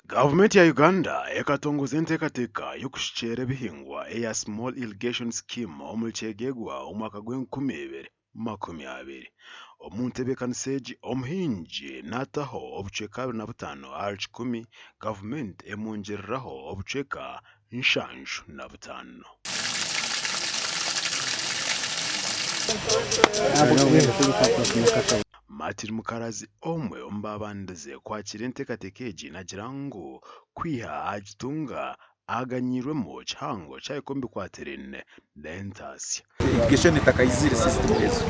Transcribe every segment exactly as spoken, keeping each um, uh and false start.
Gavumenti ya Uganda ekatongoza enteekateeka y'okushukyeera ebihingwa eya Small Irrigation Scheme omuli kyegegwa omwaka gw'enkumi ibiri makumi abiri. Omu ntebeekanisa egi, omuhingi naataho obucweka abiri na butaano ahari kikumi, gavumenti emwongyereraho obucweka nshanju na butaano. Martin Mukarazi, omwe omu baabandize kwakira enteekateeka egi, naagira ngu kwiha agitunga aganyirwemu kihango kyahika omu bikwatiraine n'entaasya. Irrigation etakaizire system ezo.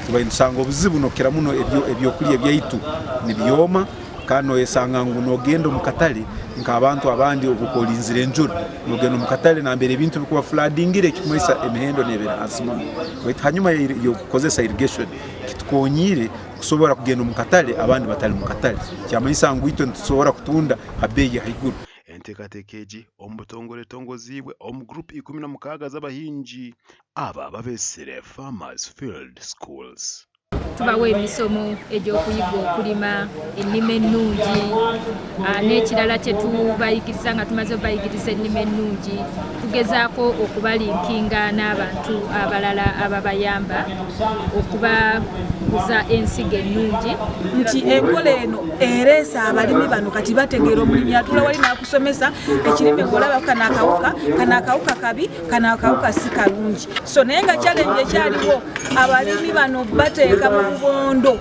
Tubaire nitusanga obuzibu, nokukira muno ebyo-, ebyokulya byaitu nibyoma, kandi noyesanga ngu nogenda omu katale nk'abantu abandi obu okuba olinzire enjura. Nogenda omu katale nambere ebintu bikuba floodingire, ekikumanyisa emihendo neeba eri hansi muno. Baitu hanyuma ya ir-, y'okukozesa irrigation, kitukonyiire kusobora kugenda omu katale abandi batali mu katale. Kyamanyisa ngu itwe nitusobora kutunda ha beeyi ya haiguru. Enteekateeka egi omu butongore etongoziibwe omu gurupu ikumi na mukaaga z'abahingi aba babeesire Farmers Field Schools. Tubawa emisomo egy'okuyiga okulima ennima ennungi, ah, n'ekirala kye tubayigiriza nga tumaze obayigiriza ennima ennungi, tugezaako okubalinkinga n'abantu abalala ababayamba okubaguza ensigo ennungi. Nti enkola eno ereese abalimi bano kati bategeera, omulimi atuula wali n'akusomesa ekirime, ng'olaba kano akawuka, kano akawuka kabi, kano akawuka si kalungi. So, naye nga challenge ekyaliwo, abalimi bano bateeka mu bubondo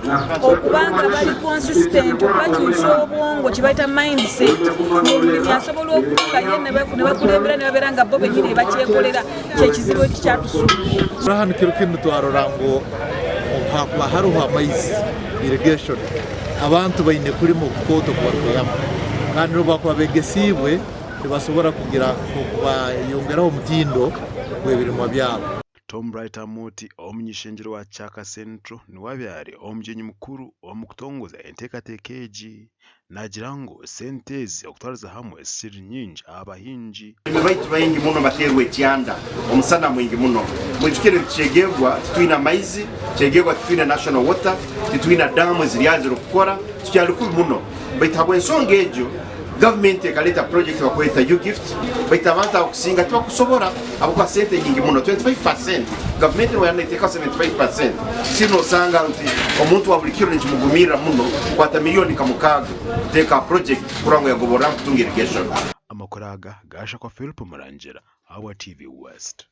okuba nga bali consistent, okubakyusa obwongo, kye bayita mindset. Ng'omulimi asobola okuba nga ye ne baku-, ne bakulembera, ne babeera nga bo bennyini bakyekolera. Kye kizibu eki kyatusumbya. Hanu kiro kinu twarora ngu obu hakuba haroho amaizi, irrigation, abantu baine kulima okukooto okubarukweyama. Kandi n'obu bakuba begesiibwe, nibasobora kugira okubayongeraho omutindo gw'ebirimwa byabo. Tom Bright Amooti, omunyeishengyero wa Kyaka Central, nuwe abyali omugyenyi mukuru omu kutongoza enteekateeka egi, naagira ngu sente ezi okutwaliza hamu zikiri nyingi aha bahingi. Abalimi baitu baingi muno bateerwa ekyanda, omusana mwingi muno. Mwijukire nti Kyegegwa titwine amaizi, Kyegegwa titwine national water, titwine daamu eziri aho ezirukukora, tukyali kubi muno. Baitu habw'ensonga egyo, gavumenti ekaleeta project bakweta U-Gift, baitu abantu abakusinga tibakusobora, habwokuba sente nyingi muno, twenty-five percent. Gavumenti niyo yanateekaho seventy-five percent. Kinu osanga nti omuntu wa buli kiro nikimugumirra muno kukwata miliyoni nka mukaaga kuteeka ha project kurora ngu yagoborramu kutunga irrigation. Amakuru aga gaahika kwa Philip Murangira habwa T V West.